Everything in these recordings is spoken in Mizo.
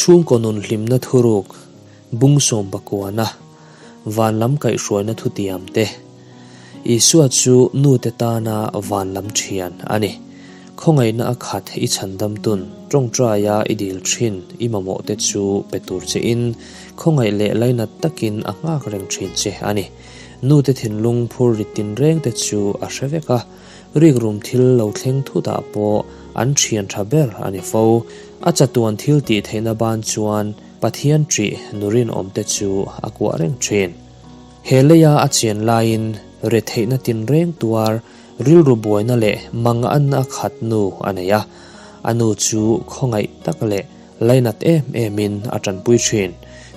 Chhungkaw nun hlimna thuruk, bung sawmpakuana, van lam kaihhruaina thutiam te. Isua chu nute tana van lam thian a ni. Khawngaihna a khat i chhandam tun, tawngtaia i dil thin i mamawh te chu pe tur che in, khawngaih leh lainat takin a nghak reng thin che a ni. Nute thinlung phur rit tinreng te chu a hre vek a. Rikrum thil lo thleng thutah pawh an thian tha ber a ni fo. A chatuan thil tih theihna ban chuan Pathian ṭih nu rinawmte chu a kuah reng ṭhin. He leia a chian laiin retheihna tinreng tuar rilru buaina leh manganna a khat nu a nei a, a nu chu khawngaih tak leh lainat em emin a ṭanpui ṭhin.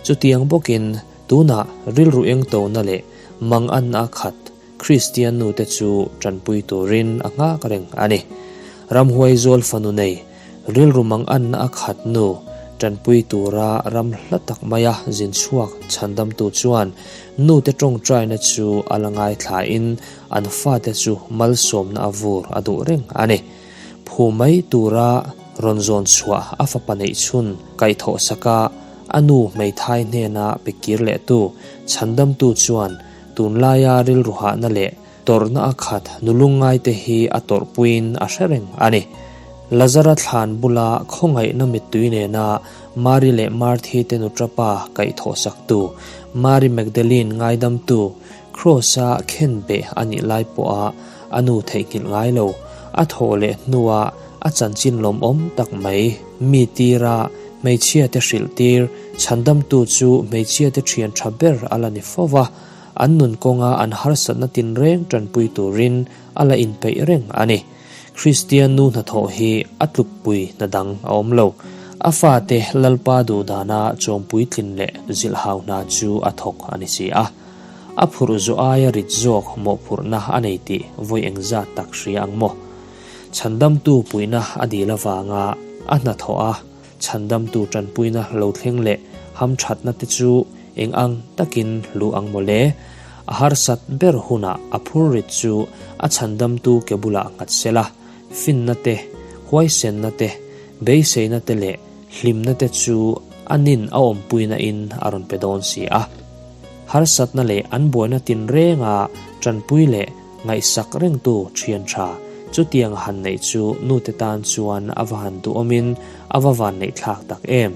Chutiang bawkin tunah rilru engtona leh manganna a khat Kristian nute chu ṭanpui turin a nghak reng a ni. Ramhuai zawl fanu nei, rilru manganna a khat nu, ṭanpui tura ram hla tak maia zin chhuak chhandamtu chuan nute ṭawngṭaina chu a la ngaithlain an fate chu malsawmna a vur a duh reng a ni. Phu mai tura rawn zawn chhuah a fapa neih chhun kaihthawh saka a nu hmeithai hnena pe kir lehtu chhandamtu chuan Tunlaia rilru hahna leh tawrhna a khat nulungngaite hi a tawrhpuiin a hre reng a ni. Lazara thlan bula khawngaihna mittui nena Mari leh Marthi te nuṭapa kaihthawhsaktu, Mari Magdalene ngaidamtu, Kraws-a khenbeh a nih lai pawha a nu theihnghilh ngai lo, a thawh leh hnua a chanchin lawmawm tak mai mi tira hmeichhiate hrilh tir chhandamtu chu hmeichhiate thian tha ber a la ni fo va, an nun kawnga an harsatna tinreng tanpui turin a la inpeih reng a ni. Kristian nu hnathawh hi a tlukpui hna dang a awm lo. A fate Lalpa duhdana chawmpuitlin leh zilhhau hna chu a thawk a ni si a. A phurh zawh aia rit zawk mawhphurhna a nei tih vawi engzat tak hria ang maw? Chhandamtu puihna a dil avanga a hnathawh a, chhandamtu tanpuina lo thleng leh hamthatna te chu eng ang takin hlu ang maw le? A harsat ber hunah a phur rit chu a chhandamtu ke bulah nghat sela, finna te, huaisenna te, beiseina te leh hlimna te chu a nin a awmpuina in a rawn pe dawn si a. Harsatna leh an buaina tinrenga tanpui leh ngaihsak rengtu thian tha chutiang han neih chu nute tan chuan a va han duhawmin a va van neih thlak tak em.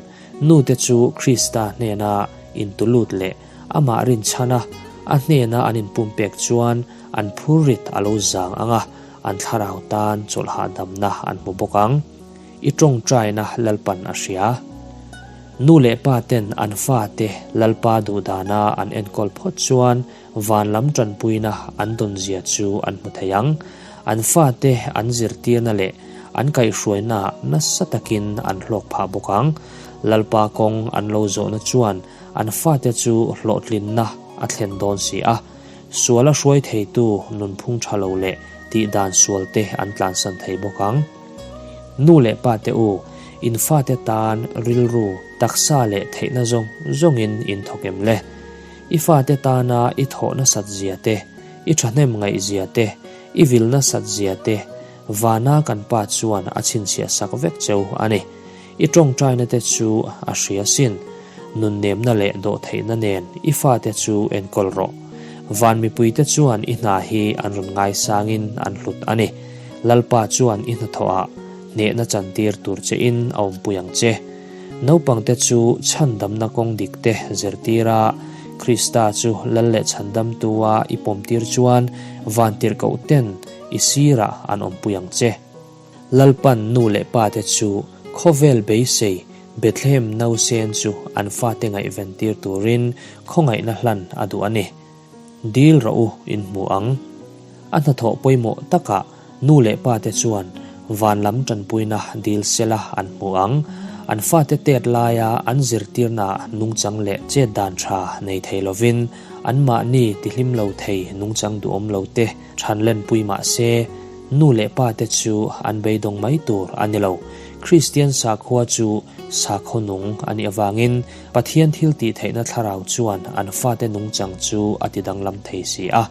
Nute chu Krista hnena intulut leh amah rinchhana a hnena an inpumpek chuan an phurrit a lo zang ang a, an thlarau tan chawlh hahdamna an hmu bawk ang. I tawngtaina Lalpan a hria. Nu leh pa ten an fate Lalpa duhdana an enkawl phawt chuan van lam tanpuina an dawn zia chu an hmu thei ang. An fate an zirtirna leh an kaihhruaina nasa takin an hlawk phah bawk ang. Lalpa kawng an lo zawhna chuan an fate chu hlawhtlinna a thlen dawn si a. Suala hruai theitu nunphung tha lo leh tihdan sualte an tlansan thei bawk ang. Nu leh pa te u, in fate tan rilru, taksa leh theihna zawng zawngin in thawk em le? I fate tana i thawh nasat zia te, i thahnem ngaih zia te, i vil nasat zia te vana kan Pa chuan a chhinchhiah sak vek cheu a ni. I tawngtaina te chu a hria sin. Nunnemna leh dawhtheihna nen i fate chu enkawl rawh. Van mipuite chuan i hna hi an rawn ngaisangin an hlut a ni. Lalpa chuan i hnathawhah hnehna chantir tur chein a awmpui ang che. Naupangte chu chhandamna kawng dikte zirtir a, Krista chu Lal leh Chhandamtua i pawmtir chuan vantirhkohten i sirah an awmpui ang che. Lalpan nu leh pate chu khawvel beisei Bethlehem nausen chu an fate ngaihventir turin khawngaihna hlan a duh a ni. Dil rawh u in hmu ang. A hnathawh pawimawh takah nu leh pate chuan van lam tanpuina dil sela an hmu ang. An fate tet laia an zirtirnaah nungchang leh chet dan tha nei thei lovin anmahni tihlim lo thei nungchang duhawm lo te than lenpui mah se, Nu leh pa te chu an beidawng mai tur a ni lo. Kristian sakhua chu sakhaw nung a nih avangin Pathian thil tih theihna thlarau chuan an fate nungchang chu a ti danglam thei si a.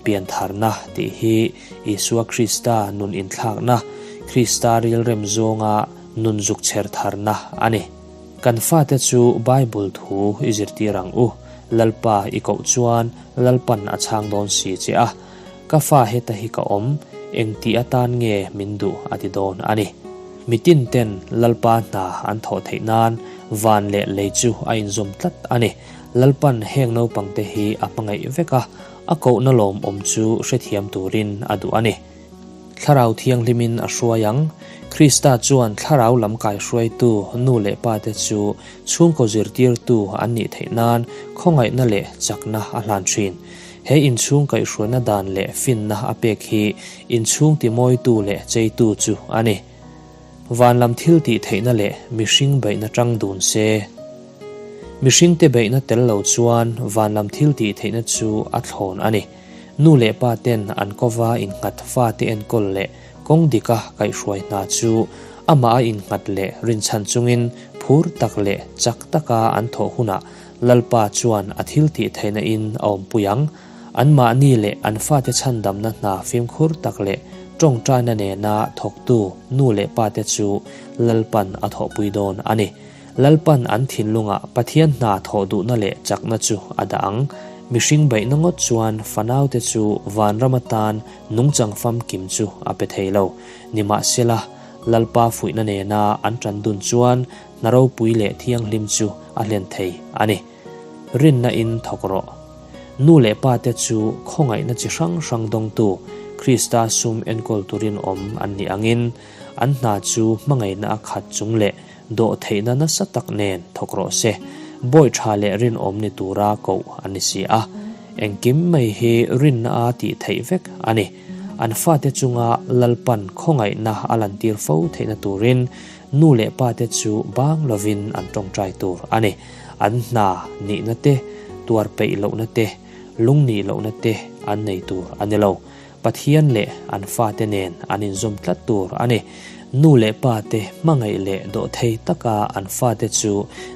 Piantharna tih hi Isua Krista nun inthlakna, Krista rilrem zawnga nun zuk chher tharna a ni. Kan fate chu Bible thu i zirtir ang u. Lalpa i koh chuan Lalpan a chhang dawn si che a. Ka fa heta hi ka awm, eng tih atan nge min duh a ti dawn a ni. Mitin ten Lalpa hna an thawh theih nan van leh lei chu a inzawm tlat a ni. Lalpan heng naupangte hi a hmangaih vek a, a kohna lawmawm chu hrethiam turin a duh a ni. Thlarau Thianghlimin a hruai ang. Krista chuan thlarau lam kaihruaitu nu leh pate chu chhungkaw zirtirtu an nih theih nan khawngaihna leh chakna a hlan thin. He inchhung kaihhruaina dan leh finna a pek hi inchhung timawitu leh cheitu chu a ni. Van lam thil tih theihna leh mihring beihna tang dun se. Mihringte beihna tel lo chuan van lam thil tih theihna chu a thlawn a ni. Nu leh pa ten an kova innghat fate enkawl leh kawng dika kaihhruai hna chu amah a innghat leh rinchhan chungin phur tak leh chak taka an thawh hunah Lalpa chuan a thil tih theihna in a awmpui ang. Anmahni leh an fate chhandamna hna fimkhur tak leh tawngtaina nena thawktu nu leh pate chu Lalpan a thawhpui dawn a ni. Lalpan an thinlungah Pathian hna thawh duhna leh chakna chu a dah ang. Mihring beihna ngawt chuan fanaute chu vanram atan nungchang famkim chu a pe thei lo. Nimahsela, Lalpa fuihna nena an tan dun chuan hna ropui leh thianghlim chu a hlen thei a ni. Rinna in thawk rawh. Nu leh pa te chu khawngaihna chi hrang hrang dawngtu Krista sum enkawl turin awm an nih angin an hna chu hmangaihna a khat chung leh dawhtheihna nasa tak nen thawk rawh se. Bawi tha leh rinawm ni tura koh an ni si a. Engkim mai hi rinna a tih theih vek a ni. An fate chunga Lalpan khawngaihna a lantir fo theihna turin Nu leh pa te chu bang lovin an tawngtai tur a ni. An hna nihna te, tuar peih lohna te, lungnih lohna te an nei tur a ni lo. Pathian leh an fate nen an inzawm tlat tur a ni. Nu leh pa te hmangaih leh dawhthei taka an fate chu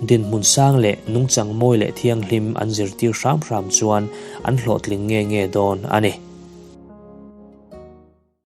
dinhmun sang leh nungchang mawi leh thianghlim an zirtir hram hram chuan an hlawhtling nge nge dawn a ni.